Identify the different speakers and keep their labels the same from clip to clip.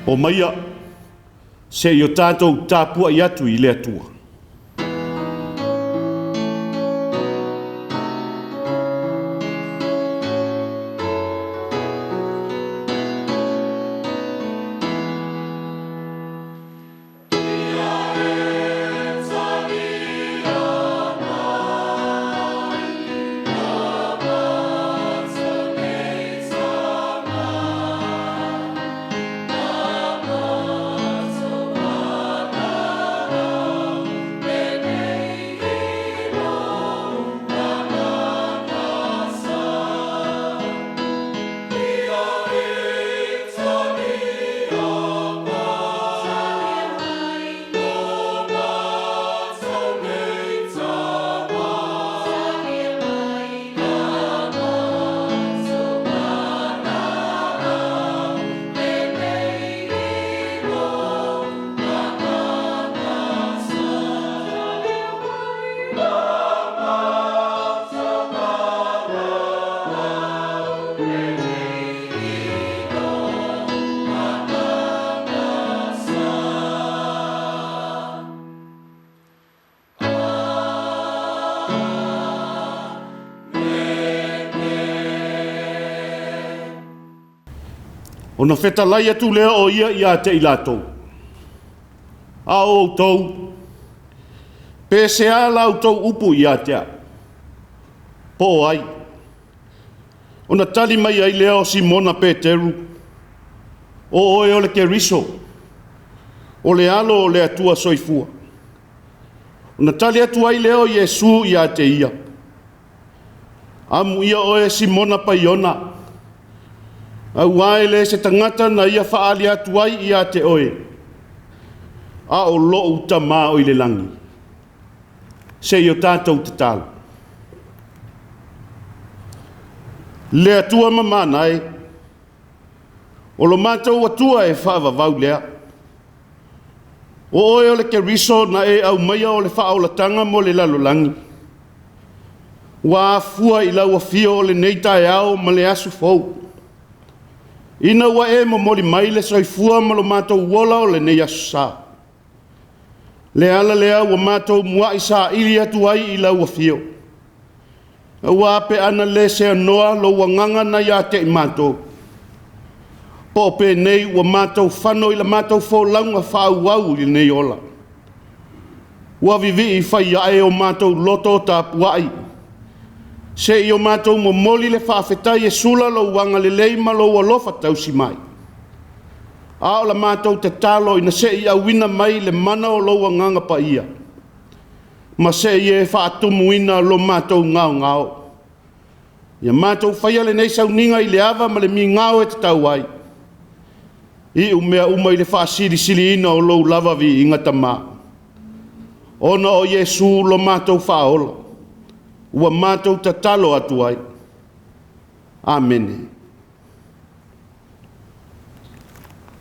Speaker 1: Omaia, seʻi o tatou tapuaʻi atu i le Atua. Ona fetalai atu lea o ia ia te i latou, A o outou, pe sea la outou upu ia te au? Po o ai? Ona tali mai ai lea o Simona Peteru, O oe o le Keriso, o le Alo o le Atua soifua. Ona tali atu ai lea o Iesu ia te ia, Amuia oe Simona Paiona, aua e le o se tagata na ia faaali atu ai ia te oe, a o lou Tama o i le lagi. Se i o tatou tatalo. Le Atua mamana e, o lo matou Atua e faavavau lea, o oe o le Keriso na e aumaia o le faaolataga mo le lalolagi, ua afua i lau afio o lenei taeao ma le aso fou, ina ua e momoli mai le soifua ma lo matou ola o lenei aso sa. Le ala lea ua matou muai saili atu ai i lau afio, aua pe ana le seanoa lou agaga na ia te i matou, po o penei ua matou fano i la matou folauga faaauau i lenei ola, ua vivii fai ae o matou loto tapuai, se i o matou momoli le faafetai e sula lou agalelei ma lou alofa tausi mai. A o la matou tatalo ina se i auina mai le mana o lou Agaga Paia, ma se i e faatumuina lo matou gaogao. Ia matou faia lenei sauniga i le ava ma le migao e tatau ai, iu mea uma i le faasilisiliina o lou lava viiga Tama, ona o Iesu lo matou Faaola, ua matou tatalo atu ai. Amene.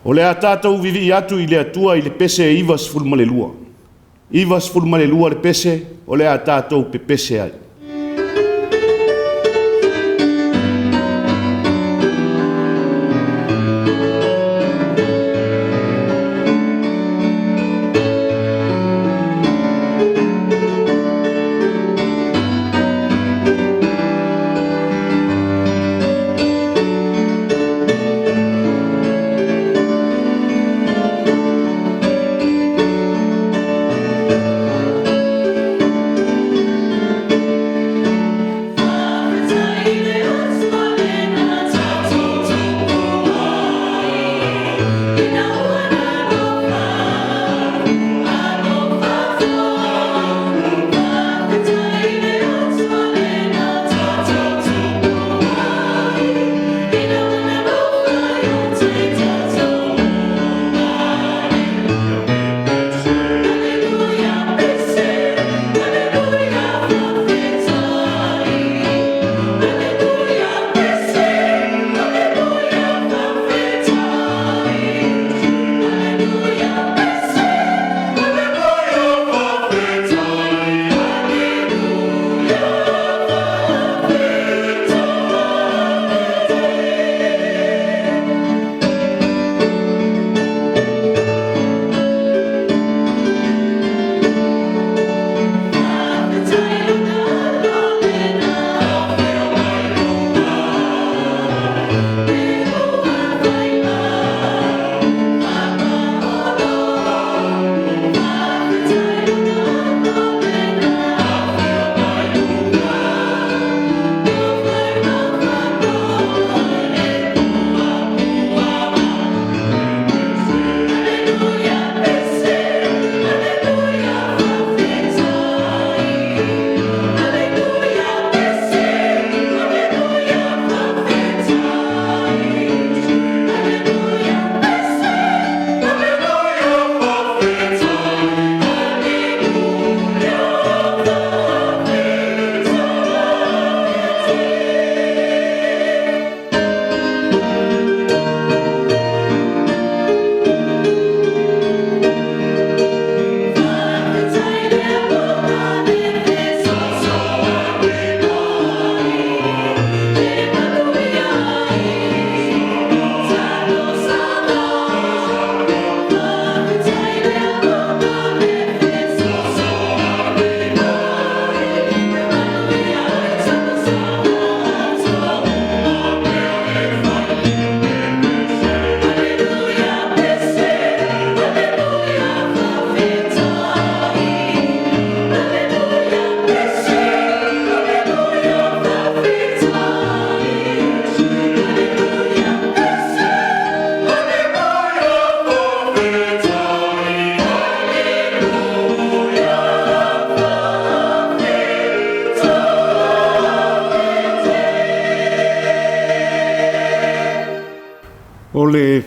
Speaker 1: O le a tatou vivii atu i le Atua i le pese e 92. 92 le pese o le a tatou pepese ai.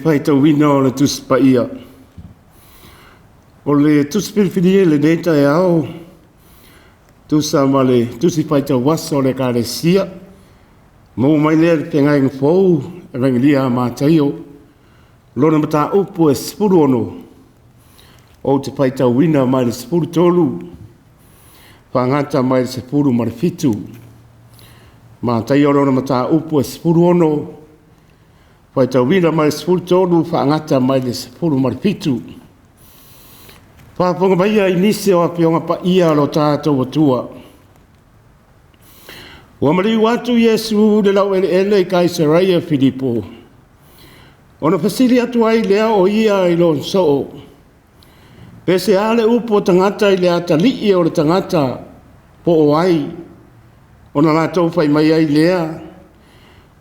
Speaker 2: Faitauina o le Tusi Paia. O le Tusi Filifilia i lenei taeao, tusa ma le Tusi Faitau Aso a le Ekalesia, maua mai lea i le Feagaiga Fou, Evagelia a Mataio, lona mataupu e 16, ou te faitauina mai le 13 faagata mai le 17. Mataio lona mataupu e 16, faitauina mai le 13 faagata mai le 17. Faafofoga maia i nisi o Afioga Paia a lo tatou Atua. Ua maliu atu Iesu i le laueleele i Kaisareia Filipo, ona fesili atu ai lea o ia i lona soo, pe se a le upu a tagata i le atalii o le tagata po o ai, ona latou fai mai ai lea,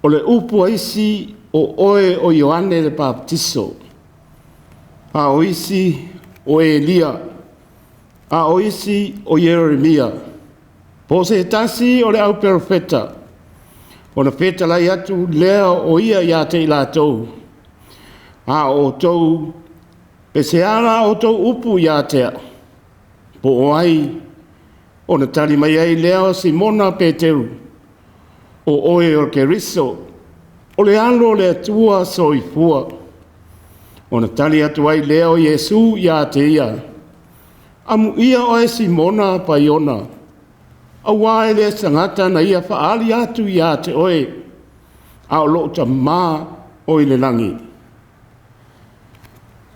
Speaker 2: o le upu a isi o oe o Ioane le Papatiso, a o isi o Elia, a o isi o Ieremia, po o se tasi o le au perofeta. Ona fetalai atu lea o ia ia te i latou, a o outou, pe se a la outou upu ia te au, po o ai? Ona tali mai ai lea o Simona Peteru, o oe o le Keriso, o le alo o le Atua soifua. Ona tali atu ai lea o Iesu ia te ia, amuia oe Simona Paiona, aua e le tagata na ia faaali atu ia te oe, a o loo tamā o i le lagi.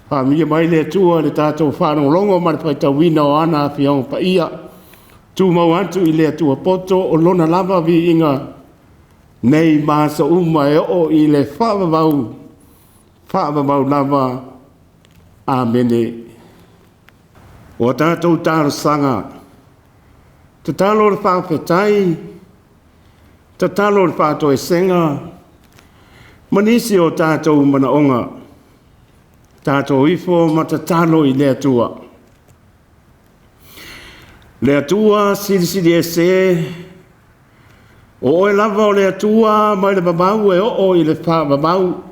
Speaker 2: Faamanuia mai le Atua i le tatou faalogologo ma le faitauina o ana Afioga Paia. Tumau atu i le Atua poto o Lona lava viiga nei ma aso uma e oo i le faavavau, faavavau lava. Amene. O a tatou talosaga, tatalo le faafetai, tatalo le faatoesega, ma nisi o tatou manaoga, tatou ifo ma tatalo i le Atua. Le Atua Silisili Ese, o Oe lava o le Atua mai le vavau e oo i le faavavau.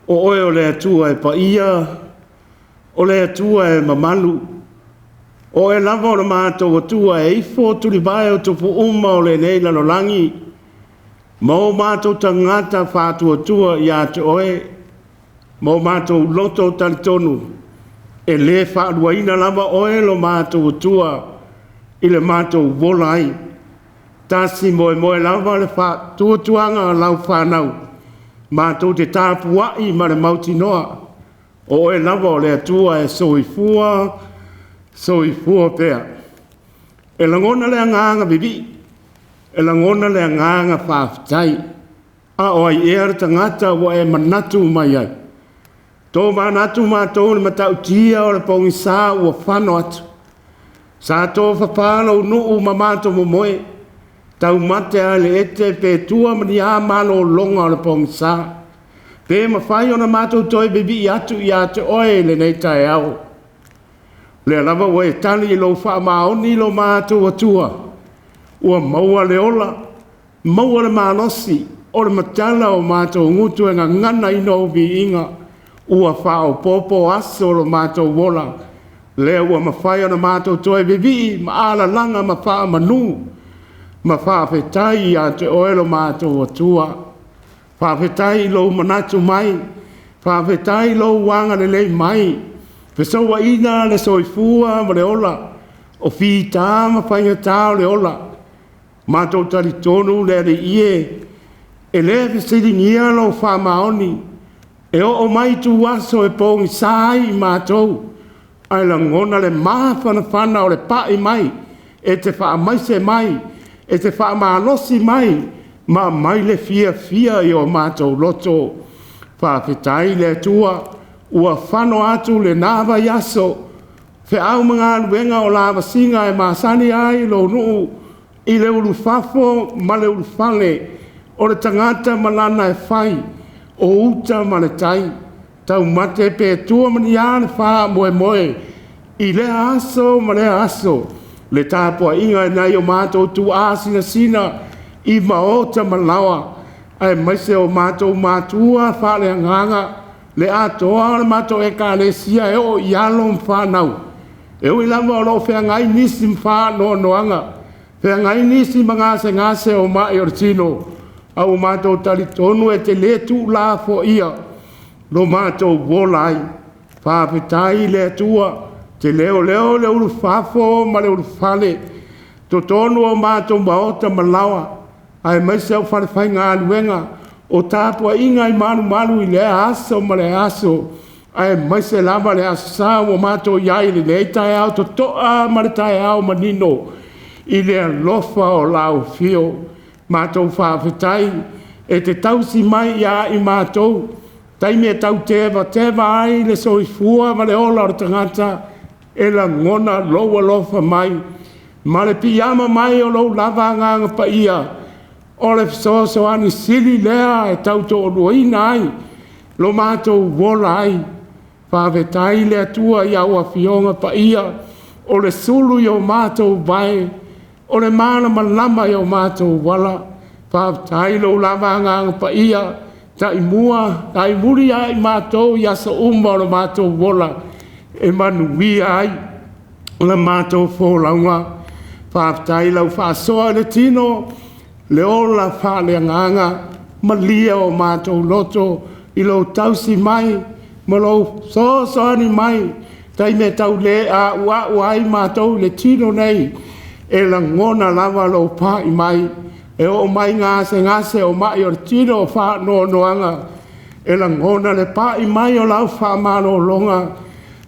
Speaker 2: O Oe o le Atua e paia, o le Atua e mamalu. O Oe lava o le matou Atua e ifo tulivae o tupu uma o lenei lalolagi, ma o matou tagata faatuatua ia te Oe, ma o matou loto talitonu, e le faaluaina lava Oe lo matou Atua i le matou ola ai. Tasi moemoe lava le faatuatuaga o lau fanau, matou te tapuai ma le mautinoa, o Oe lava o le Atua e soifua, soifua pea. E lagona le agaga vivii, e lagona le agaga faafetai, a o ai ea le tagata ua e manatu mai ai. Tō manatu mātou le matautia o le pogisa ua fano atu. Sa tōfafā lou nuu ma matou momoe, taumate a le ete pe tua ma ni a malologa o le pogisa. Pe mafai ona matou toe vivii atu ia te oe i lenei taeao. Lea lava ua e tali i lou faamaoni lo matou Atua, ua maua le ola, maua le malosi, o le matala o matou gutu e gagana i nou viiga, ua faaopoopo aso o lo matou ola, lea ua mafai ona matou toe vivii ma alalaga ma faamanu, ma faafetai ia te oe lo matou Atua. Faafetai i lou manatu mai, faafetai i lou agalelei mai, fesouaina le soifua ma le ola, o fita ma faigata o le ola, matou talitonu le Alii e, e le fesiligia lou faamaoni, e oo mai tuaso e pogisa ai matou, ae lagona le mafanafana o le pai mai, e te faamaise mai, e te faamalosi mai, ma aumai le fiafia i o matou loto. Faafetai le Atua, ua fano atu lena vaiaso, feau ma galuega o lavasiga e masani ai lou nuu i le ulufafo ma le ulufale, o le tagata ma lana e fai, o uta ma le tai, taumate pe tua ma ni a le faamoemoe, i lea aso ma lea aso, le tapuaiga e nai o matou tuaasinasina i maota ma laoa, aemaise o matou matua faaleagaga, Le atoa o le matou Ekalesia e oo i alo ma fanau, e ui lava o lo o feagai nisi ma faanoanoaga, feagai nisi ma gasegase o mai o le tino, a ua matou talitonu e te le tuulafoaia lo matou ola ai. Faafetai i le Atua, e te leoleo le ulufafo ma le ulufale, totonu o matou maota ma laoa, aemaise o falefaigaluega, o tapuaiga i malumalu i lea aso ma lea aso, aemaise lava le Aso Sa ua matou i ai i lenei taeao totoa ma le taeao manino i le alofa o lau afio. Matou faafetai e te tausi mai ia i matou taimi e tau tevateva ai le soifua ma le ola o le tagata, e lagona lou alofa mai ma le piiama mai o lou lava Agaga Paia. O le fesoasoani sili lea e tau toaluaina ai lo matou ola ai. Faafetai i le Atua i au Afioga Paia, o le sulu i o matou vae, o le malamalama i o matou ala. Faafetai i lou lava Agaga Paia, taimua taimuli ia i matou i aso uma o lo matou ola e manuia ai la matou folauga. Faafetai i lau faasoa i le tino, le ola faaleagaga, malie o matou loto i lou tausi mai ma lou fesoasoani mai i taimi e tau le a'ua'u ai matou i le tino nei, e lagona lava lou pai mai. E oo mai gasegase o mai o le tino o faanoanoaga, e lagona le pai mai o lau faamalologa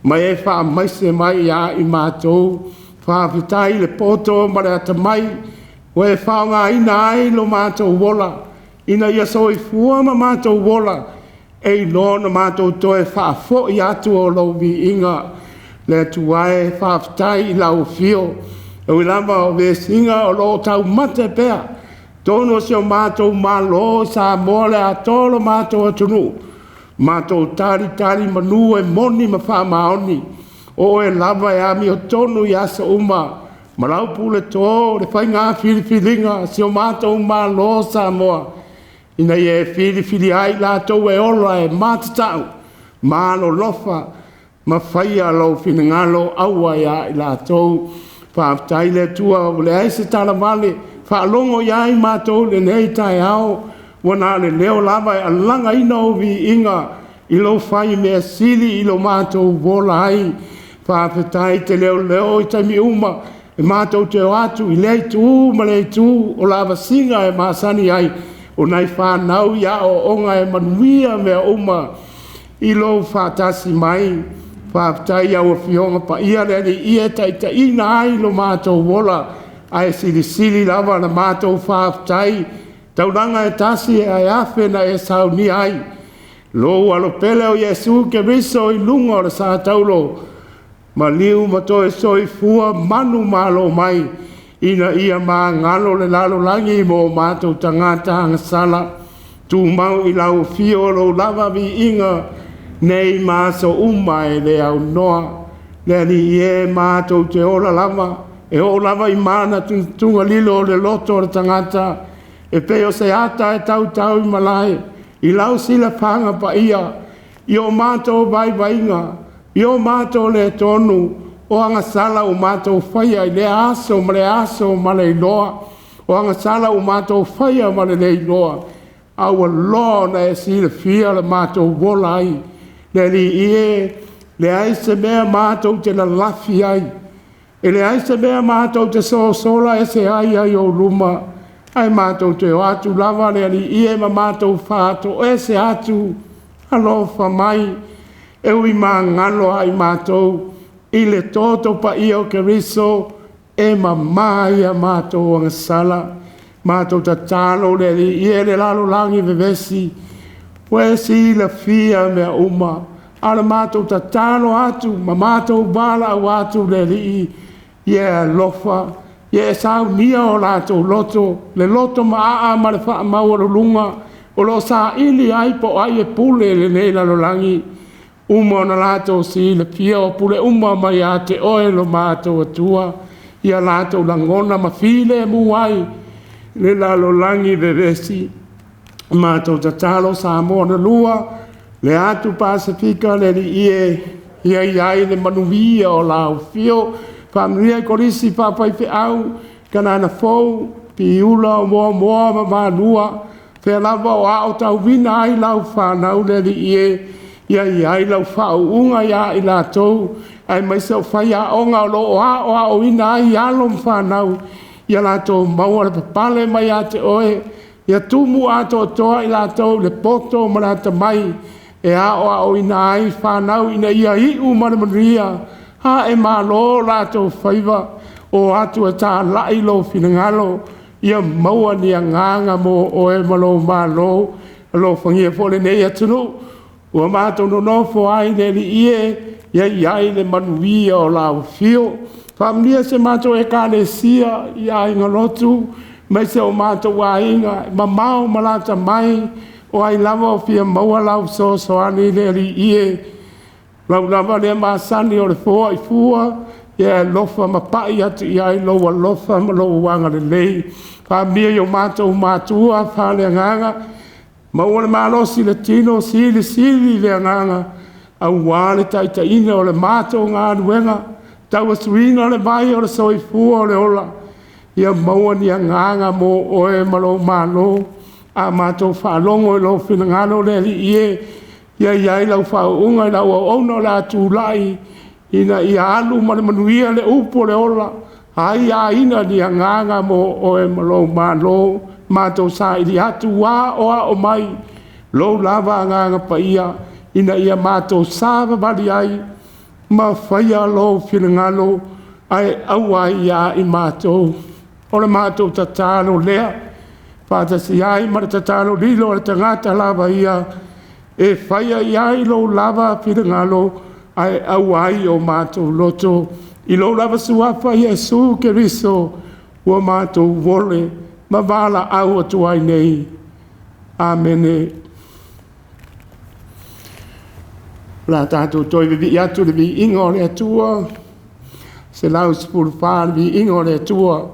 Speaker 2: ma e faamaise mai ia i matou. Faafetai i le poto ma le atamai ua e faaaogaina ai lo matou ola ina ia soifua ma matou ola e iloa ona matou toe faafoi atu o lou viiga. Le Atua e, faafetai i lau afio, e ui lava o vesiga o lo o taumate pea totonu o si o matou Malo o Samoa, le atoa o lo matou atunuu, matou talitali manu e moni ma faamaoni, o Oe lava e amiotonu i aso uma ma lau puleto i le faiga filifiliga a si o matou Malo o Samoa, ina ia e filifilia ai i latou e ola e matatau ma alolofa ma faia lou finagalo, aua ia i latou. Faafetai i le Atua ua leai se talavale, faalogo i ai matou i lenei taeao, ua na o le leo lava e alagaina ou viiga i lou fai mea sili i lo matou ola ai. Faafetai e te leoleo i taimi uma e matou te o atu i lea itu ma lea itu o lavasiga e masani ai o nai fanau i aoaoga e manuia mea uma i lou faatasi mai. Faafetai i au Afioga Paia le Alii e taitaiina ai lo matou ola, ae silisili lava la matou faafetai, taulaga e tasi ae afe na e saunia ai lou Alo pele o Iesu Keriso i luga o le sa taulo, maliu ma toe soifua manumalo mai, ina ia magalo le lalolagi ma o matou tagata agasala. Tumau i lau afio lou lava viiga nei ma aso uma e le aunoa. Le Alii e, matou te ola lava e oo lava i manatunatuga lilo o le loto o le tagata, e pei o se ata e tautau i malae i lau silafaga paia, i o matou vaivaiga, i o matou le tonu, o agasala ua matou faia i lea aso ma lea aso ma le iloa, o agasala ua matou faia ma le le iloa, a ua loa ona e silafia le matou ola ai. Le Alii e, leai se mea matou te lalafi ai, e leai se mea matou te sosola ese ai ai ou luma, ae matou te o atu lava le Alii e ma matou faatoese atu. Alofa mai, e ui magalo ai matou i le toto paia o Keriso e mama ai a matou agasala. Matou tatalo le Alii e, le lalolagi vevesi, ua e silafia mea uma, a o le matou tatalo atu ma matou valaau atu le Alii, ia e alofa, ia e saunia o latou loto, le loto maaa ma le faamaualuluga o lo o saili ai po o ai e pule i lenei lalolagi, uma ona latou silafia o pule uma mai ia te Oe lo matou Atua, ia latou lagona ma filemu ai le lalolagi vevesi. Matou tatalo Samoa na lua. Le atu Pasefika le Alii e, ia i ai le manuia o lau afio. Faamanuia i kolisi faafaifeau, Kanana Fou, Piula o Moamoa ma Malua, fea lava o aotauina ai lau fanau le Alii e, ia i ai lau faauuga ia i latou, aemaise o faiaoga o lo o aoaoina ai alo ma fanau, ia latou maua le papale mai ia te Oe, ia tumu atoatoa i latou i le poto ma le atamai e aoaoina ai fanau ina ia iu ma le manuia, ae malo latou faiva, o atu e talai Lou finagalo, ia maua ni agaga mo Oe ma Lou Malo. Alofagia foi lenei atunuu ua matou nonofo ai le Alii e, ia i ai le manuia o lau afio. Faamanuia i si a matou Ekalesia i Aiga Lotu aemaise o matou aiga e mamao ma lata mai, o ai lava o fia maua lau fesoasoani le Alii e, o lau lava lea masani o le foai fua, ia e alofa ma pai atu i ai lou alofa ma lou agalelei. Faamanuia i o matou matua faaleagaga, maua le malosi i le tino, silisili le agaga aua le taitaiina o le matou galuega, tauasuina le vai o le soifua o le ola. Ia maua ni agaga mo Oe ma lou Malo. A matou faalogo i Lou finagalo le Alii e, ia i ai lau faauuga i lau auauna o le a tulai ina ia alu ma le manuia le upu o le ola, aiaina ni agaga mo Oe ma lou Malo. Matou saili atu ua aoao mai Lou lava Agaga Paia ina ia matou savavali ai ma faia Lou finagalo ae aua ai ia i matou. O le matou tatalo lea faatasi ai ma le tatalo lilo a le tagata lava ia e faia i ai Lou lava finagalo ae aua ai o matou loto. I Lou lava Suafa Iesu Keriso ua matou ole ma valaau atu ai nei. Amene. O le a tatou toe vivii atu i le viiga o le Atua. 114 le Viiga o le Atua,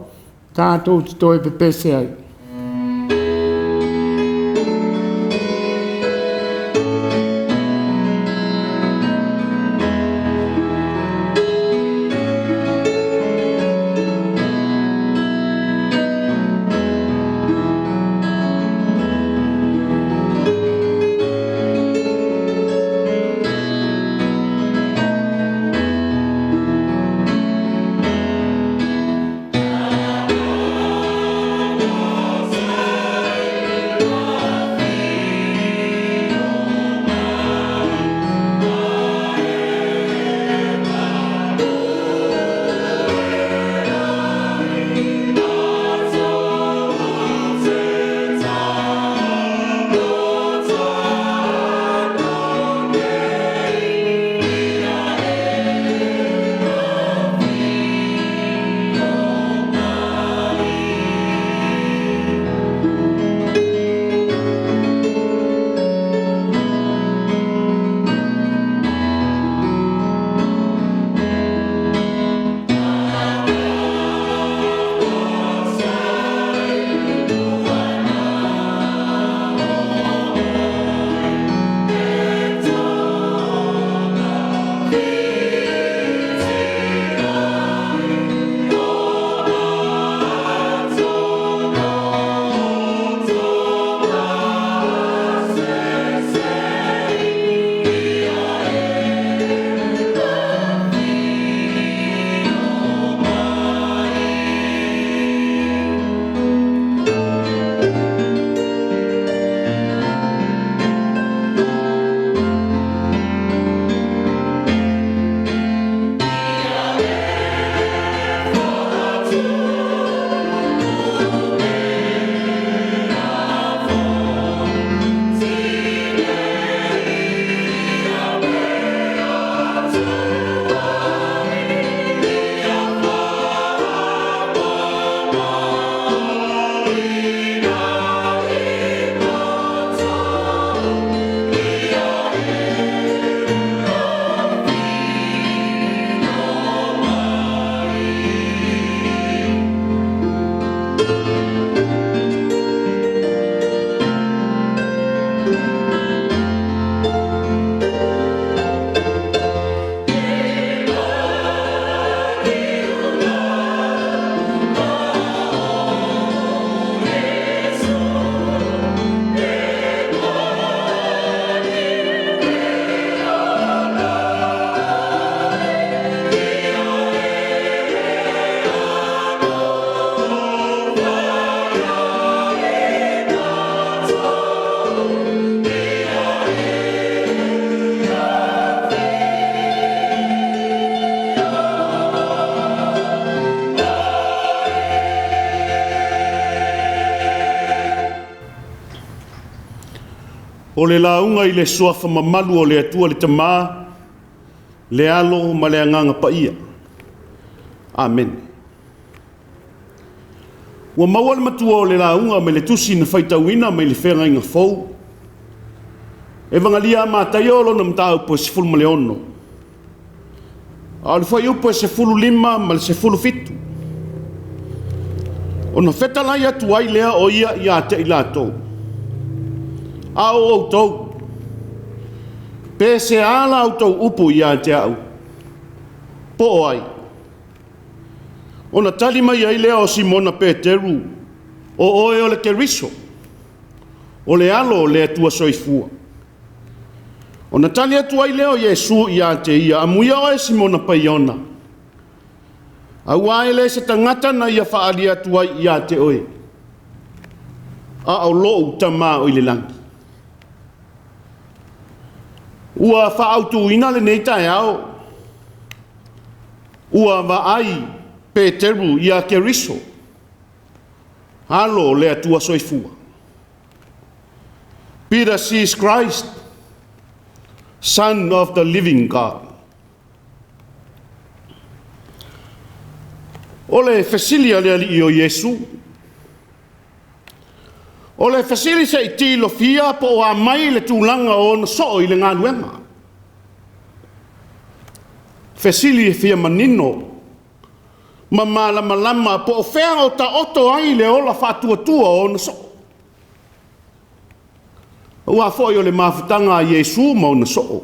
Speaker 2: tatou te toe pepese ai.
Speaker 1: O le lauga i le Suafa mamalu o le Atua le Tama, le Alo ma le Agaga Paia. Amene. Ua maua le matua o le lauga mai le tusi na faitauina mai le Feagaiga Fou. Evagalia a Mataio lona mataupu e 16, a o le fuaiupu e 15 ma le 17. Ona fetalai atu ai lea o ia ia te i latou, A o outou, pe se a la outou upu ia te au, po o ai? Ona tali mai ai lea o Simona Peteru, O oe o le Keriso, o le Alo o le Atua Soifua. Ona tali atu ai lea o Iesu ia te ia, Amuia oe Simona Paiona, aua e le se tagata na ia faaali atu ai ia te oe, a o lou Tama o i le lagi. Ua faaautuina lenei taeao, ua vaai Peteru ia Keriso, alo o le Atua Soifua. Peter sees Christ, Son of the living God. O le fesili a le Alii o Iesu, o le fesili se i tilofia po o a mai le tulaga o ona soo i le galuega. Fesili e fia manino ma malamalama po o fea o taoto ai le ola faatuatua o ona soo. Aua foi o le mafutaga a Iesu ma ona soo,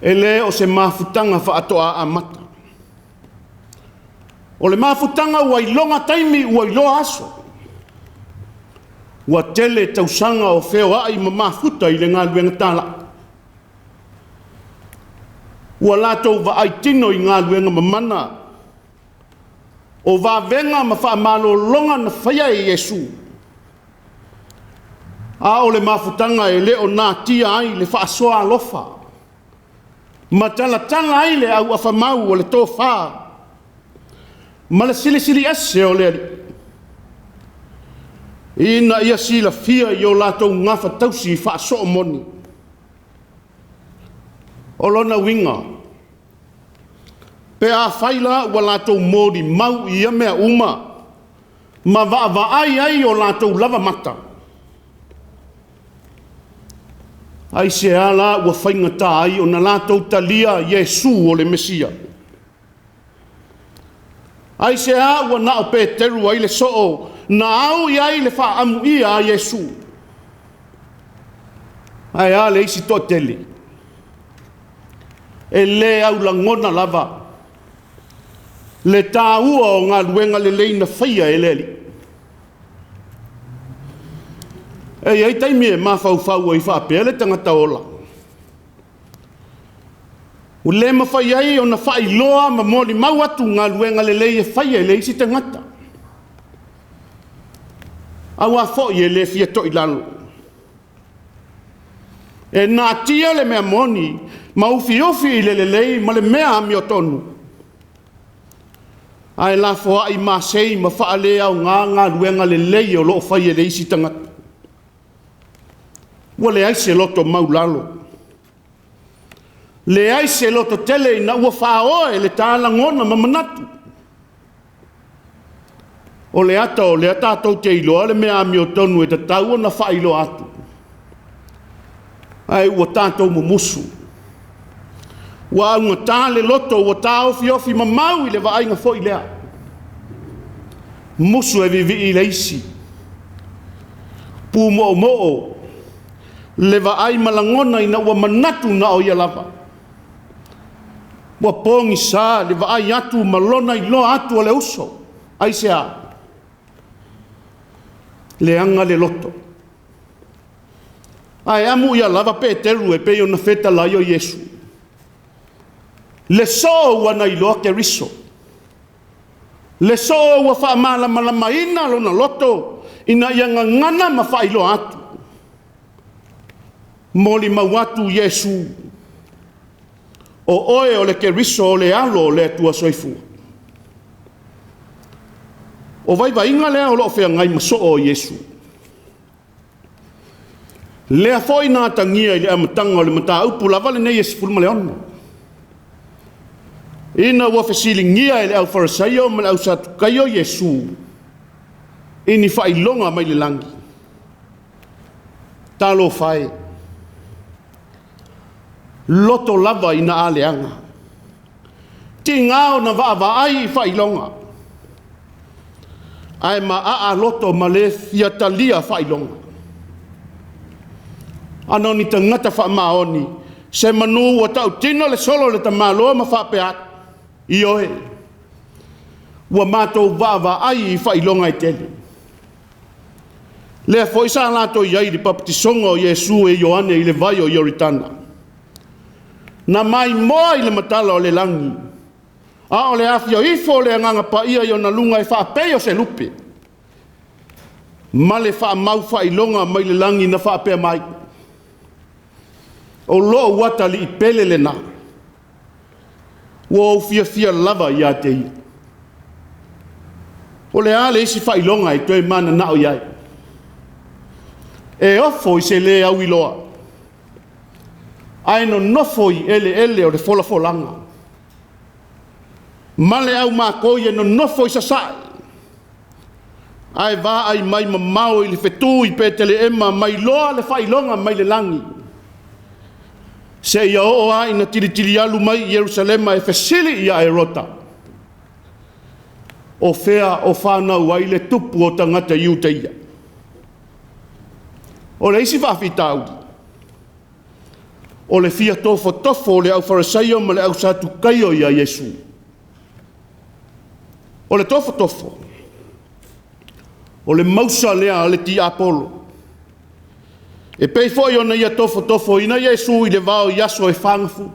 Speaker 1: e le o se mafutaga faatoa amata. O le mafutaga ua iloga taimi ua iloa aso. Ua tele tausaga o feoai ma mafuta i le galuega talai. Ua latou vaai tino i galuega mamana, o vavega ma faamalologa na faia e Iesu. A o le mafutaga e le o natia ai le faasoa alofa ma talatala ai le auafa mau o le tofa ma le silisili ese o le Alii, ina ia silafia i o latou gafatausi faasoomoni. O lona uiga, pe a fai la ua latou molimau i ia mea uma ma vaavaai ai o latou lava mata, aisea la ua faigata ai ona latou talia Iesu o le Mesia? Aisea ua na o Peteru ai le soo na au i ai le faaamuia a Iesu? Ae a le isi toatele? E le aulagona lava le taua o galuega lelei na faia e le Alii. E i ai taimi e mafaufau ai faapea le tagata ola, ua le mafai ai ona faailoa ma molimau atu galuega lelei e faia e le isi tagata, aua foi e le fia toilalo. E natia le mea moni ma ufiufi i le lelei ma le mea amiotonu, ae lafoai masei ma faaleaoga galuega lelei o lo o fai e le isi tagata. Ua leai se loto maulalo, leai se loto tele ina ua faoa e le ta lagona ma manatu. O le ata o lea tatou te iloa le mea amiotonu e tatau ona faailoa atu, ae ua tatou mumusu, ua augata le loto, ua taofiofi mamau i le vaaiga foi lea. Musu e vivii i le isi, pumoomoo le vaai ma lagona ina ua manatu na o ia lava. Ua pogisa le vaai atu ma lona iloa atu o le uso. Aisea? Leaga le loto. Ae amu ia lava Peteru e pei ona fetalai o Iesu. Le soo ua na iloa Keriso. Le soo ua faamalamalamaina lona loto ina ia gagana ma faailoa atu. Molimau atu Iesu, o oe o le Keriso o le alo o le Atua Soifua. O vaivaiga lea o loo feagai ma soo o Iesu. Lea foi na atagia i le amataga o le mataupu lava lenei e 16. Ina ua fesiligia e le aufarisaio ma le ausatukaio Iesu i ni faailoga mai le lagi. Talofa e, loto lava ina a leaga, tiga ona vaavaai i faailoga, ae maaa loto ma le fia talia faailoga. A na o ni tagata faamaoni, semanu ua tautino le solo a le tamaloa ma faapea atu, ioe, ua matou vaavaai i faailoga e tele. Lea foi sa latou i ai i le papatisoga o Iesu e Ioane i le vai o Ioritana. Na maimoa i le matala o le lagi, a o le afio ifo o le Agaga Paia i ona luga e faapei o se lupe, ma le faamau faailoga mai le lagi na faapea mai, O lou atalii pele lena, ua ou fiafia lava ia te ia. O le a le isi faailoga e toe mananao i ai? E ofo i se le auiloa, ae nonofo i eleele o le folafolaga, ma le au makoi e nonofo i sasae, ae vaai mai mamao i le fetu i Petelehema ma iloa le faailoga mai le lagi, seia oo lava ina tilitilialu mai i Yerusalema e fesili ia Herota, o fea o fanau ai le tupu o tagata Iutaia? O le isi faafitauli, o le fia tofotofo o le aufarisaio ma le ausatukaio ia Iesu. O le tofotofo, o le mausa lea a le tiapolo, e pei foi ona ia tofotofoina Iesu i le vao i aso e fagafulu.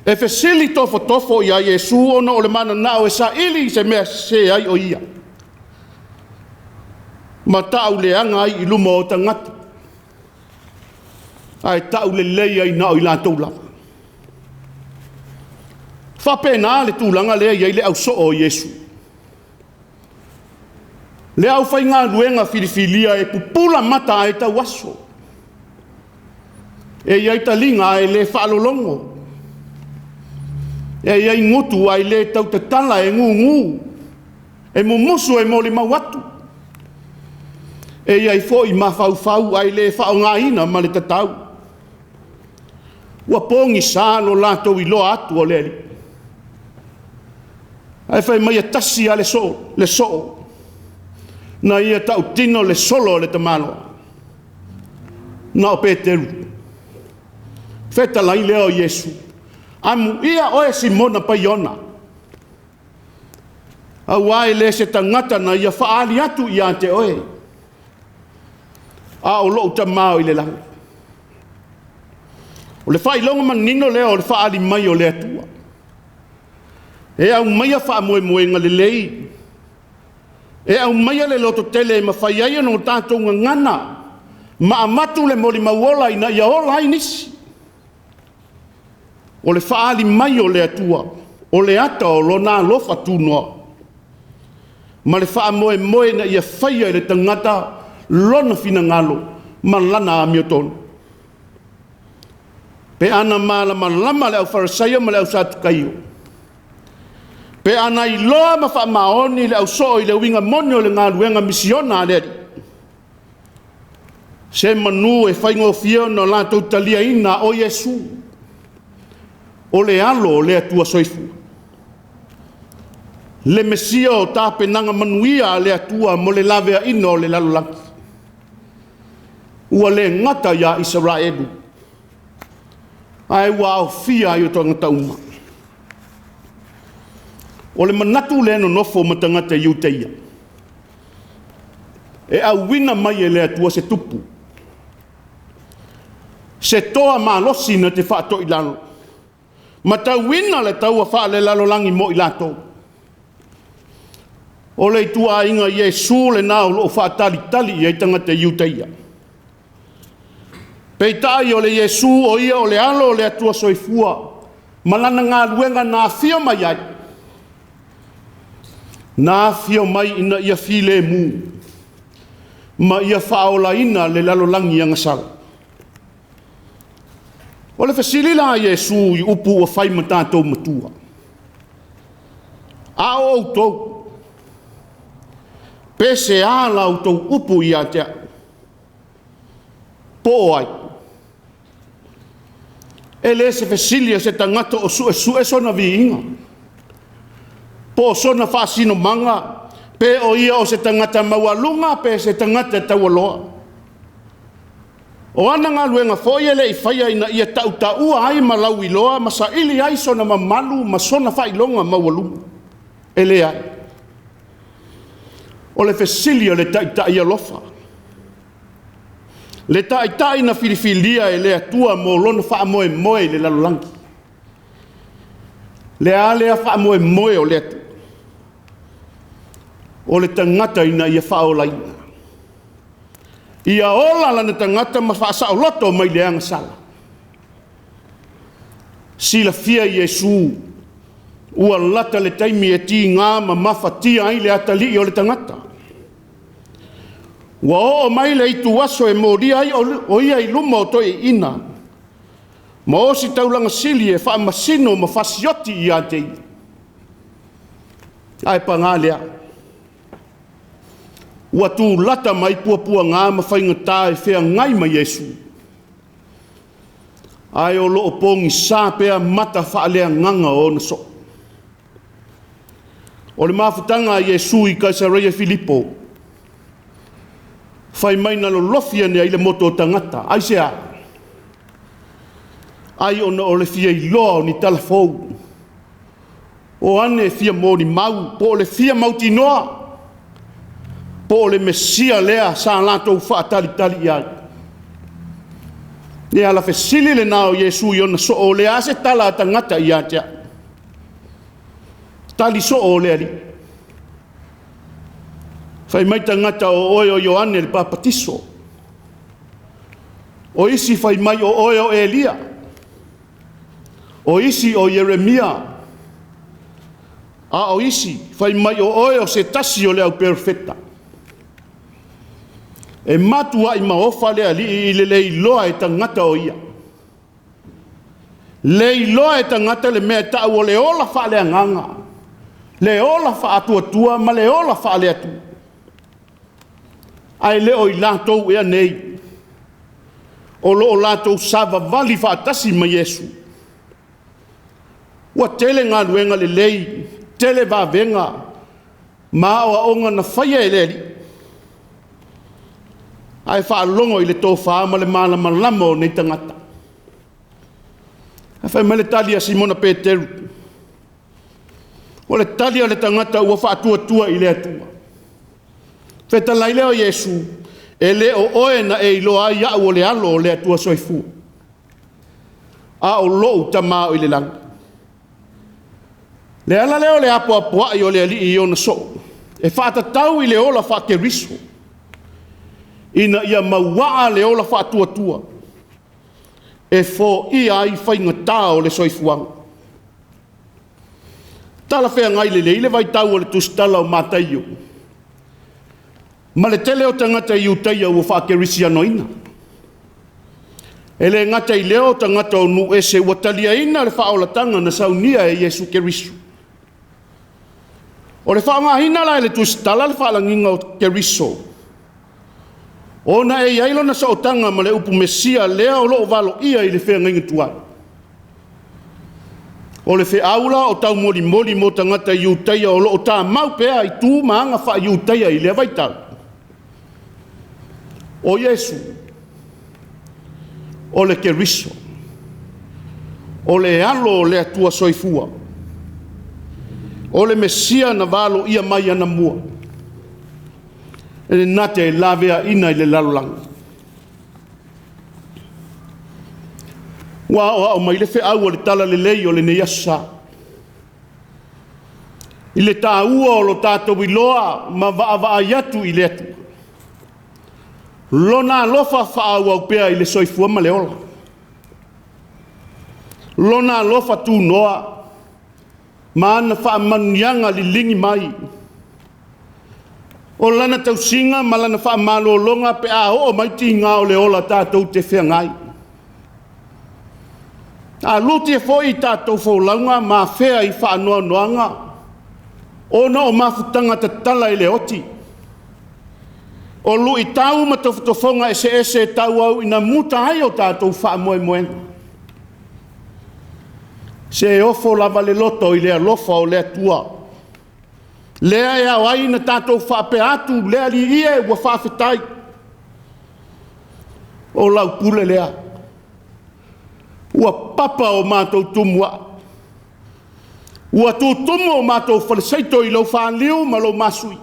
Speaker 1: E fesili tofotofo ia Iesu ona o le mananao e saili se mea sese ai o ia, ma ta'u leaga ai i luma o tagata, ae ta'u lelei ai na o i latou lava. E faapena le tulaga lea e i ai le ausoo o Iesu. Le aufaigaluega filifilia e pupula mata ae tauaso. E i ai taliga ae le faalologo. E i ai gutu ae le tautatala e gugu, e mumusu e molimau atu. E i ai foi mafaufau ae le faaaogaina ma le tatau. Ua pogisa lo latou iloa atu o le Alii. Ae fai mai e tasi lava le soo, le soo na ia tautino le solo a le tamaloa, na o Peteru. Fetalai lea o Iesu, amuia oe Simona Paiona, aua e le se tagata na ia faaali atu ia te oe, a o lou Tama i le lagi. O le faailoga manino lea o le faaali mai o le Atua. E aumaia faamoemoega lelei, e aumaia le lototele e mafai ai ona tatou gagana ma avatu le molimau ola ina ia ola ai nisi. O le faaali mai o le Atua, o le ata o Lona alofa tunoa, ma le faamoemoe ina ia faia e le tagata lona finagalo ma lana amiotonu. Pe ana malamalama le aufarisaio ma le ausatukaio, pe ana iloa ma faamaoni le ausoo i le uiga moni o le galuega misiona a le Alii, se manu e faigofie ona latou taliaina o Iesu, o le alo o le Atua Soifua, le Mesia o tapenaga manuia a le Atua mo le laveaiina o le lalolagi. Ua le gata ia Isaraelu, ae ua aofia ai o tagata uma. O le manatu lea e nonofo ma tagata Iutaia, e auina mai e le Atua se tupu, se toa malosi na te faatoilalo, ma tauina le taua faalelalolagi mo i latou. O le ituaiga Iesu lena o lo o faatalitali i ai tagata Iutaia. Peitai o le Iesu o ia o le alo o le Atua Soifua ma lana galuega na afio mai ai, na afio mai ina ia filemu, ma ia faaolaina le lalolagi agasala. O le fesili la a Iesu i upu ua fai ma tatou matua, a o outou, pe sea la outou upu ia te au, po o ai? E le se fesili a se tagata o suesue sona viiga, po o sona faasinomaga, pe o ia o se tagata maualuga pe se tagata taualoa. O ana galuega foi e le i faia ina ia tautaua ai ma lauiloa ma saili ai sona mamalu ma sona faailoga maualuga. E leai. O le fesili a le Taitai alofa, le Taitai na filifilia e le Atua mo lona faamoemoe i le lalolagi. Le a lea faamoemoe o le Atua? O le tagata ina ia faaolaina. Ia ola lana tagata ma faasaoloto mai le agasala. Silafia e Iesu ua lata le taimi e tiga ma mafatia ai le atalii o le tagata. Ua oo mai le ituaso e molia ai o ia i luma o toeaiina ma ositaulaga sili e faamasino ma fasioti ia te ia. Ae paga lea, ua tulata mai puapuaga ma faigata e feagai ma Iesu, ae o lo o pogisa pea mata faaleagaga o ona soo. O le mafutaga a Iesu i Kaisareia Filipo, fai mai na lolofi ane ai le moto o tagata. Aisea? Ai ona o le fia iloa o ni tala fou, o ane fia molimau, po o le fia mautinoa, po o le Mesia lea sa latou faatalitali i ai. Le ala fesili lena o Iesu i ona soo, o le a se tala a tagata ia te au? Tali soo o le Alii. Fai mai tagata o oe o Ioane le Papatiso. O isi fai mai o oe o Elia. O isi o Ieremia. A o isi fai mai o oe o se tasi o le au perofeta. E matuai maofa le Alii i le le iloa e tagata o ia. Le iloa e tagata le mea e tau o le ola faaleagaga, le ola faatuatua ma le ola faale-Atua. Ae le o i latou ea nei o lo o latou savavali faatasi ma Iesu. Ua tele galuega lelei, tele vavega ma aoaoga na faia e le Alii, ae faalogo i le tofa ma le malamalama o nei tagata. Ae fai mai le tali a Simona Peteru, o le tali a le tagata ua faatuatua i le Atua. Fetalai lea o Iesu, e le o oe na e iloa ai au o le alo o le Atua Soifua, a o lou Tama o i le lagi. Le ala lea o le apoapoai o le Alii i ona soo, e faatatau i le ola faa-Keriso, ina ia mauaa le ola faatuatua, e foia ai faigata o le soifuaga. Talafeagai lelei le vaitau o le tusitala o Mataio, ma le tele o tagata Iutaia ua faakerisianoina. E le gata i lea o tagata o nuu ese ua taliaina le faaolataga na saunia e Iesu Keriso. O le faaaogaina la e le tusitala le faalagiga o Keriso, ona e i ai lona sootaga ma le upu Mesia lea o lo o valoia i le feagaiga tuai. O le feau la o taumolimoli mo tagata Iutaia o lo o tamau pea i tu ma aga faa-Iutaia i lea vaitau. O Iesu, o le Keriso, o le alo o le Atua Soifua, o le Mesia na valoia mai anamua, e na te laveaina i le lalolagi. Ua aoao mai le feau o le talalelei o lenei aso Sa, i le taua o lo tatou iloa ma vaavaai atu i le Atua, Lona alofa faaauau pea i le soifua ma le ola, Lona alofa tunoa ma ana faamanuiaga liligi mai. O lana tausiga ma lana faamalologa pe a oo mai tiga o le ola tatou te feagai. A lutie foi i tatou folauga ma afea i faanoanoaga ona o mafutaga tatala i le oti, o luitau ma tofotofoga eseese e tauau ina muta ai o tatou faamoemoega. Se ofo lava le loto i le alofa o le Atua, lea e ao ai ona tatou faapea atu, le Alii e, ua faafetai, o lau pule lea, ua papa o matou tumuai, ua tutumu o matou faleseito i lou faliu ma lou masui.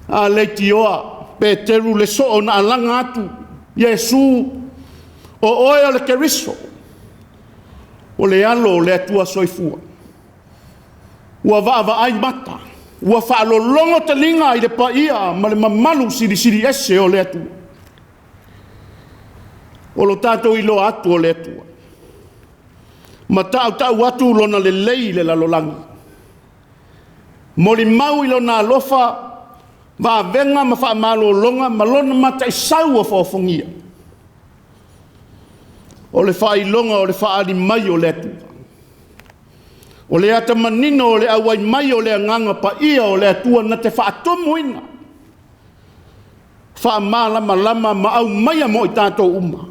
Speaker 1: A leitioa Peteru le soo na alaga atu, Iesu, o oe o le Keriso, o le Alo o le Atua Soifua. Ua vaavaai mata, ua faalologo taliga i le paia ma le mamalu silisili ese o le Atua. O lo tatou iloa atu o le Atua, ma tautau atu Lona lelei i le lalolagi, molimau i Lona alofa, vavega ma faamalologa ma Lona mataisau ofoofogĩa. O le faailoga o le faaali mai o le Atua. O le ata manino o le auai mai o le Agaga Paia o le Atua na te faatumuina, faamalamalama ma aumaia mo i tatou uma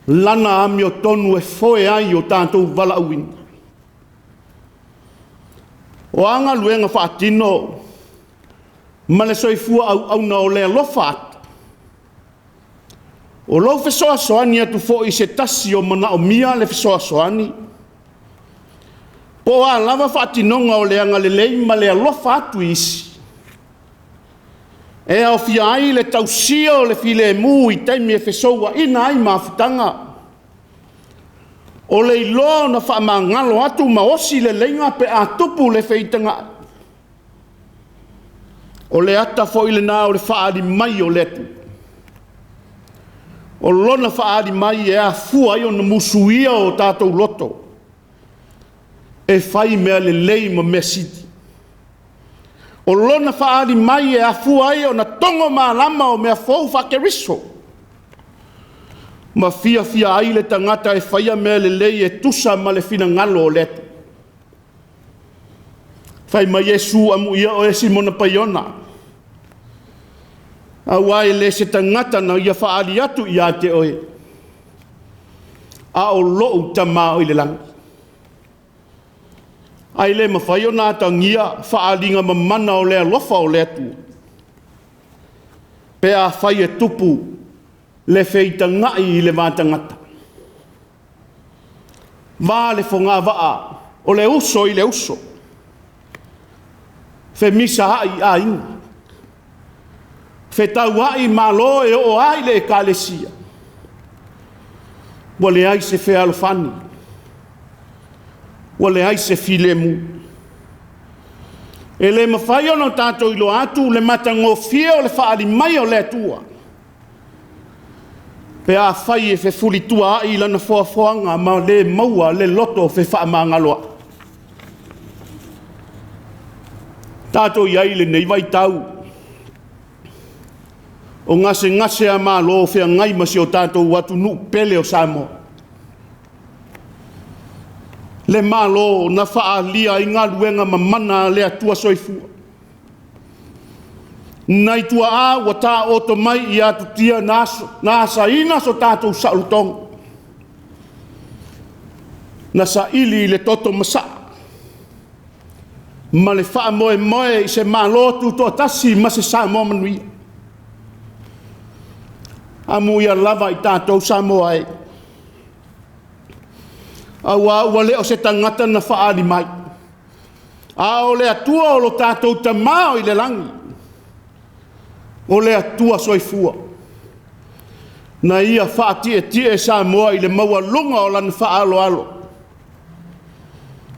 Speaker 1: Lana amiotonu e foe ai o tatou valaauina. O a galuega faatino ma le soifua auauna o le alofa atu, o lou fesoasoani atu foi i se tasi o manaomia le fesoasoani, po o a lava faatinoga o le agalelei ma le alofa atu i isi, e aofia ai le tausia o le filemu i taimi e fesouaina ai mafutaga, o le iloa ona faamagalo atu ma osi leleiga pe a tupu le feitaga'i, o le ata foi lena o le faaali mai o le Atua. O Lona faaali mai e afua ai ona musuia o tatou loto e fai mea lelei ma mea sili. O Lona faaali mai e afua ai ona togo malama o mea fou faa-Keriso ma fiafia ai le tagata e faia mea lelei e tusa ma le finagalo o le Atua. Fai mai Iesu, amuia oe Simona Paiona, aua e le se tagata na ia faaali atu ia te oe, a o lou Tama oi le lagi. Ae le mafai ona atagia faaaliga mamana o le alofa o le Atua pe afai e tupu le feitaga'i i le va tagata, va le fogavaa, o le uso i le uso, femisaai aiga, fetauai malo e oo lava i le Ekalesia, ua leai se fealofani, ua leai se filemu. E le mafai ona tatou iloa atu le matagofie o le faaali mai o le Atua pe afai e fefulituaai Lana foafoaga ma le maua le loto fefaamagaloai. Tatou i ai i lenei vaitau o gasegase a Malo o feagai ma si o tatou atunuu pele o Samoa, le Malo na faaalia ai galuega mamana a le Atua Soifua, nai tuaa ua taooto mai i atutia na asaina so tatou saolotoga, na saili i le toto masaa ma le faamoemoe i se Malo Tutoatasi ma se Samoa manuia. Amuia lava i tatou Samoa e, aua ua le o se tagata na faaali mai, a o le Atua o lo tatou Tama i le lagi, o le Atua Soifua, na Ia faatietie Samoa i le maualuga o Lana faaaloalo,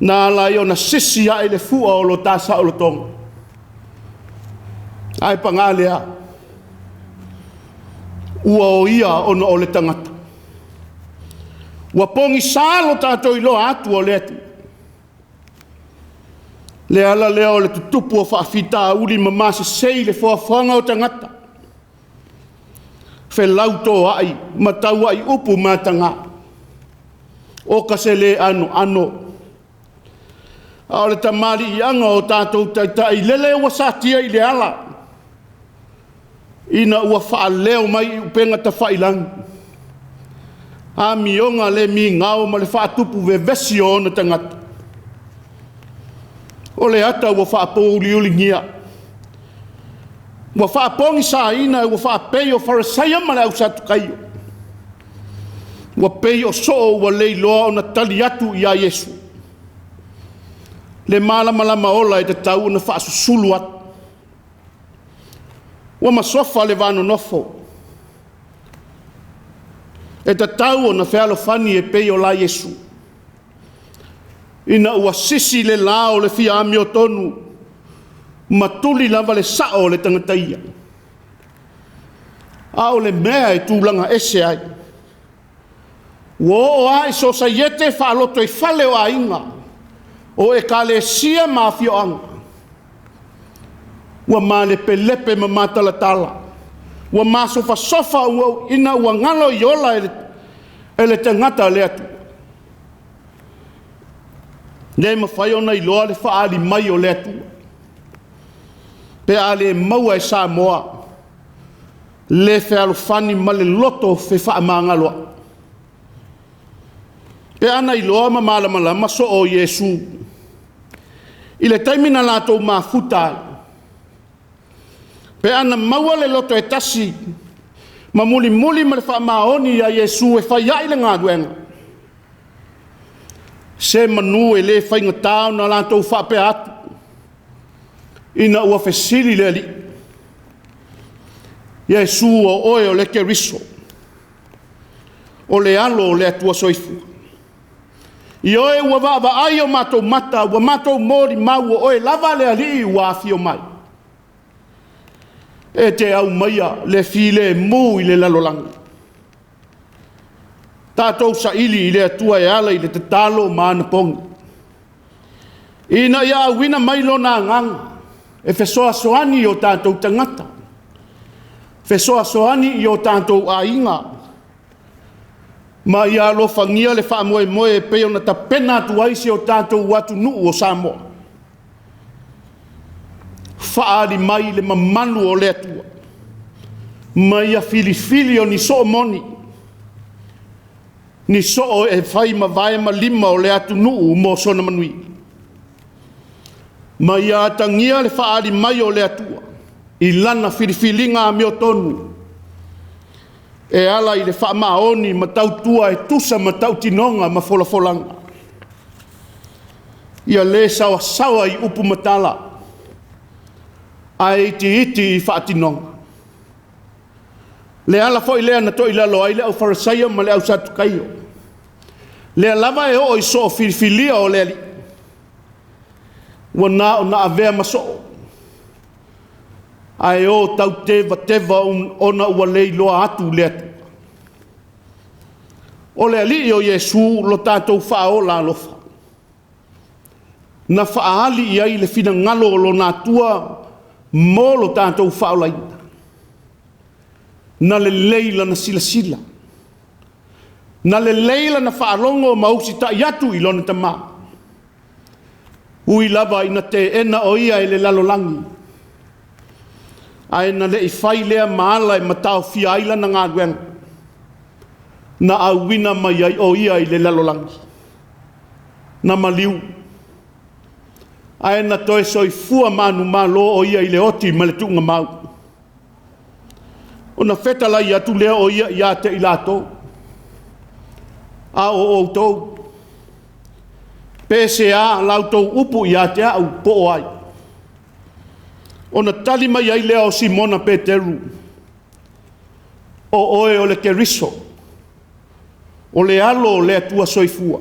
Speaker 1: na ala ai ona sisi ae le fua o lo ta saolotoga. Ae paga lea, ua oia ona o le tagata. Ua pogisa lo tatou iloa atu o le Atua. Le ala lea o le tutupu o faafitauli ma masesei le foafoaga o tagata, felautoa'i ma taua'i upu mataga, o ka se le anoano. A o le tamaliiaga o tatou taitai lele ua satia i le ala ina ua faaleo mai i upega tafailagi amioga le migao ma le faatupu vevesi o ona tagata. O le ata ua faapouliuligia, ua faapogisaina ua faapei o Farisaio ma le au Satukaio, ua pei o soo ua le iloa ona tali atu ia Iesu, le malamalama ola e tatau ona faasusulu atu. Ua masofa le va nonofo, e tatau ona fealofani e pei o la Iesu, ina ua sisi le la o le fia amiotonu, ma tuli lava le sao o le tagata ia. A o le mea e tulaga ese ai, ua oo lava i sosaiete faalotoifale o aiga, o ekalesia ma afioaga, ua malepelepe ma matalatala, ua masofasofa ina ua galo i ola e le tagata le Atua. E le mafai ona iloa le faaali mai o le Atua pe a le maua e Samoa le fealofani ma le loto fefaamagaloai. Pe a na iloa ma malamalama soo o Iesu i le taimi na latou mafuta ai, pe a na maua le loto e tasi ma mulimuli ma le faamaoni ia Iesu e fai ai le galuega, semanu e le faigata ona latou faapea atu, ina ua fesili le Alii, Iesu o Oe o le Keriso, o le Alo o le Atua Soifua. Ioe, ua vaavaai o matou mata, ua matou molimau, o Oe lava le Alii ua afio mai e te aumaia le filemu i le lalolagi. Tatou saili i le Atua e ala i le tatalo ma anapogi, ina ia auina mai Lona Agaga e fesoasoani i o tatou tagata, fesoasoani i o tatou aiga, ma ia alofagia le faamoemoe e pei ona tapena atu ai si o tatou atunuu o Samoa. Faaali mai le mamalu o le Atua ma ia filifili o ni soo moni, ni soo e fai ma vae ma lima o le atunuu mo sona manuia. Ma ia atagia le faaali mai o le Atua i lana filifiliga amiotonu e ala i le faamaoni ma tautua e tusa ma tautinoga ma folafolaga. Ia le saoasaoa i upu ma tala, ae itiiti i faatinoga. Le ala foi lea na toilalo ai le aufarisaio ma le au-Satukaio, lea lava e oo i soo filifilia o le Alii, ua na o na avea ma soo, ae o tau tevateva ona ua le iloa atu le Atua. O le Alii o Iesu lo tatou Faaola alofa, na faaali i ai le finagalo o Lona Atua mo lo tatou faaolaina. Na lelei lana silasila, na lelei lana faalogo ma usitai atu i lona Tama. Ui lava ina teena o ia e le lalolagi, ae na le i fai lea ma ala e mataofia ai lana galuega, na auina mai ai o ia i le lalolagi, na maliu, ae na toe soifua manumalo o ia i le oti ma le tuugamau. Ona fetalai atu lea o ia ia te i latou, a o outou, pe sea la outou upu ia te au, po o ai? Ona tali mai ai lea o Simona Peteru, o oe o le Keriso, o le Alo o le Atua Soifua.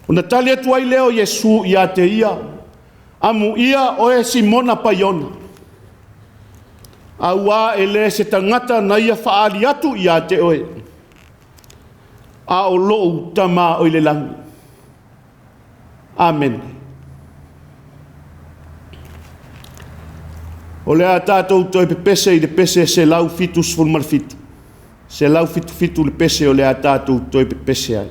Speaker 1: Ona tali atu ai lea o Iesu ia te ia, amuia oe Simona Paiona, auā e le se tagata na ia faaali atu ia te oe, a o lou Tama oi le lagi. Amene. O le a tatou toe pepese i le pese 177, 177 le pese o le a tatou toe pepese ai.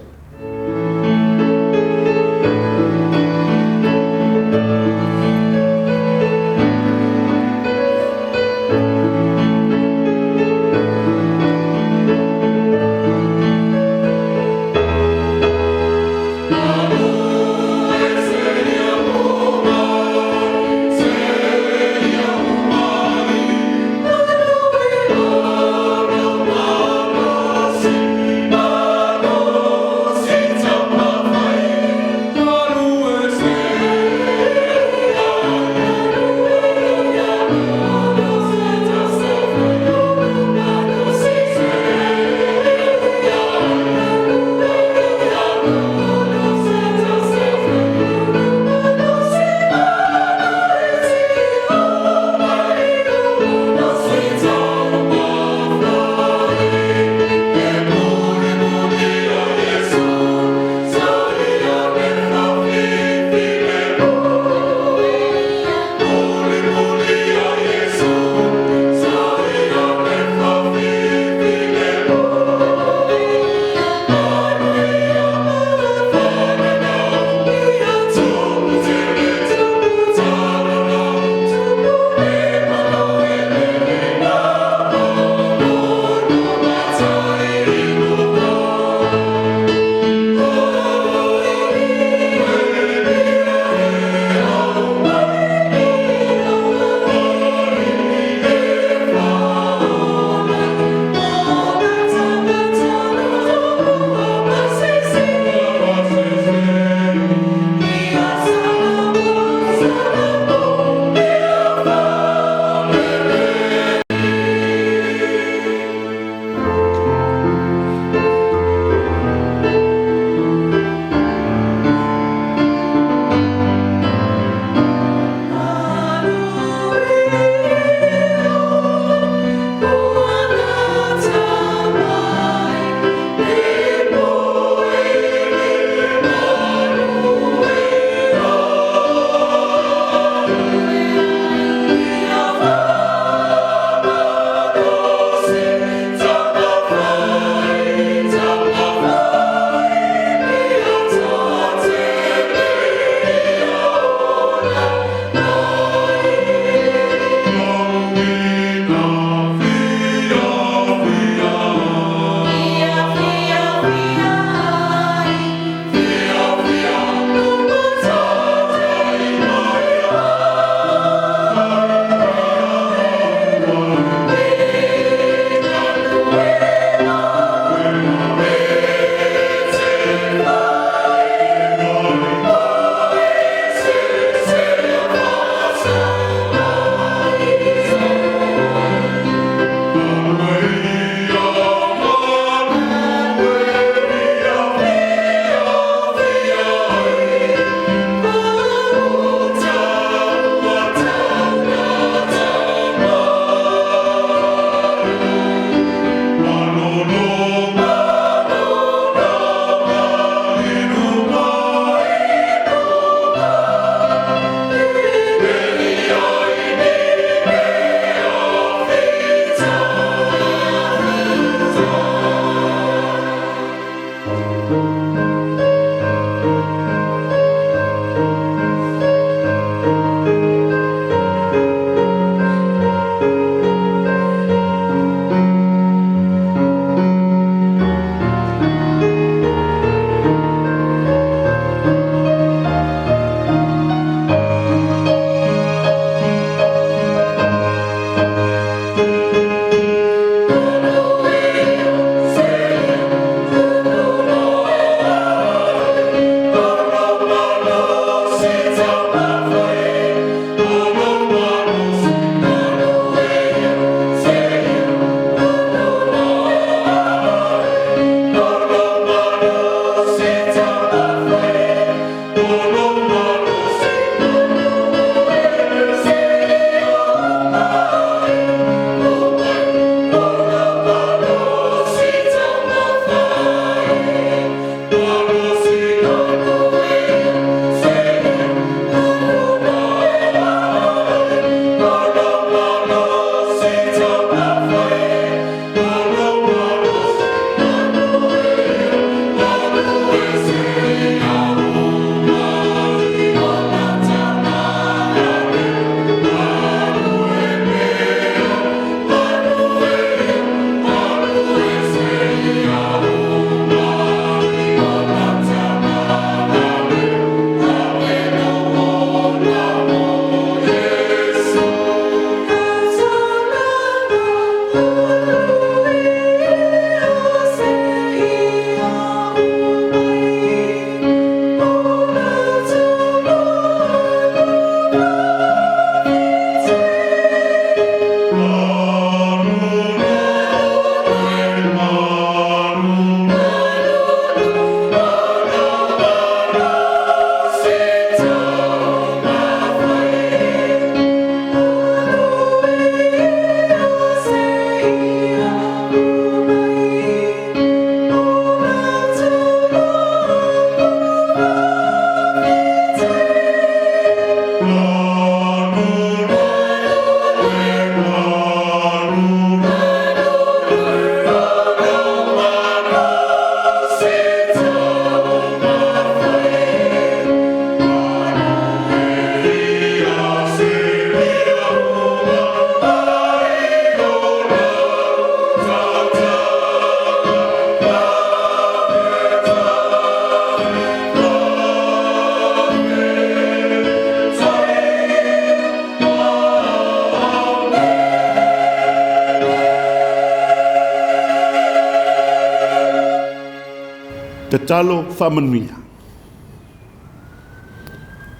Speaker 1: Tatalo faamanuia.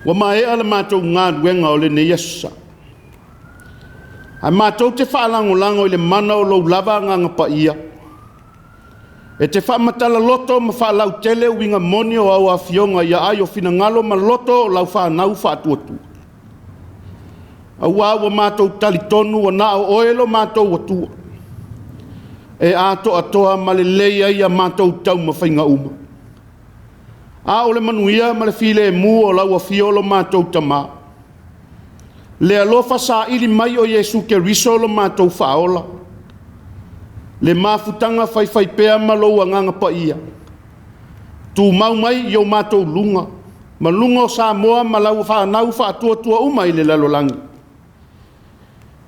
Speaker 1: Ua maea le matou galuega o lenei aso Sa, ae matou te faalagolago i le mana o Lou lava Agaga Paia e te faamatala loto ma faalautele uiga moni o au Afioga i aai o finagalo ma loto o lau fanau faatuatua. Aua ua matou talitonu ua na o Oe lo matou Atua e atoatoa ma lelei ai a matou taumafaiga uma. A o le manuia ma le filemu o lau afio lo matou Tama, le alofa saili mai o Iesu Keriso lo matou Faaola, le mafutaga faifaipea ma lou Agaga Paia, tumau mai i o matou luga ma luga o Samoa ma lau fanau faatuatua uma i le lalolagi,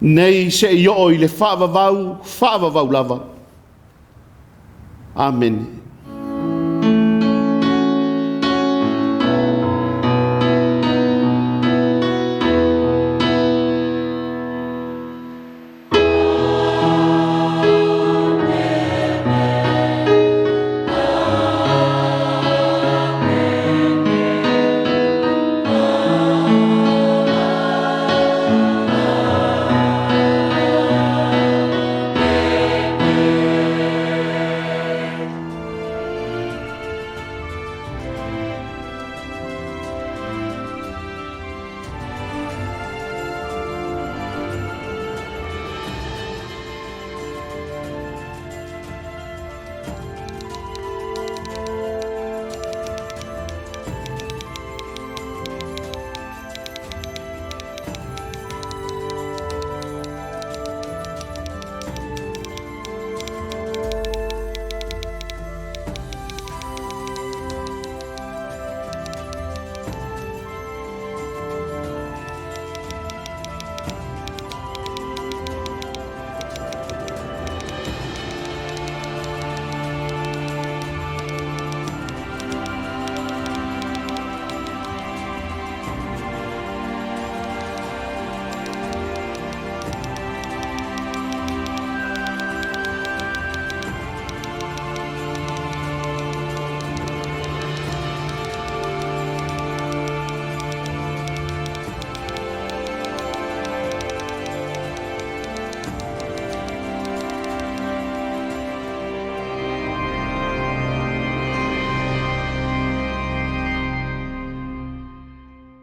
Speaker 1: nei seia oo i le faavavau, faavavau lava. Amene.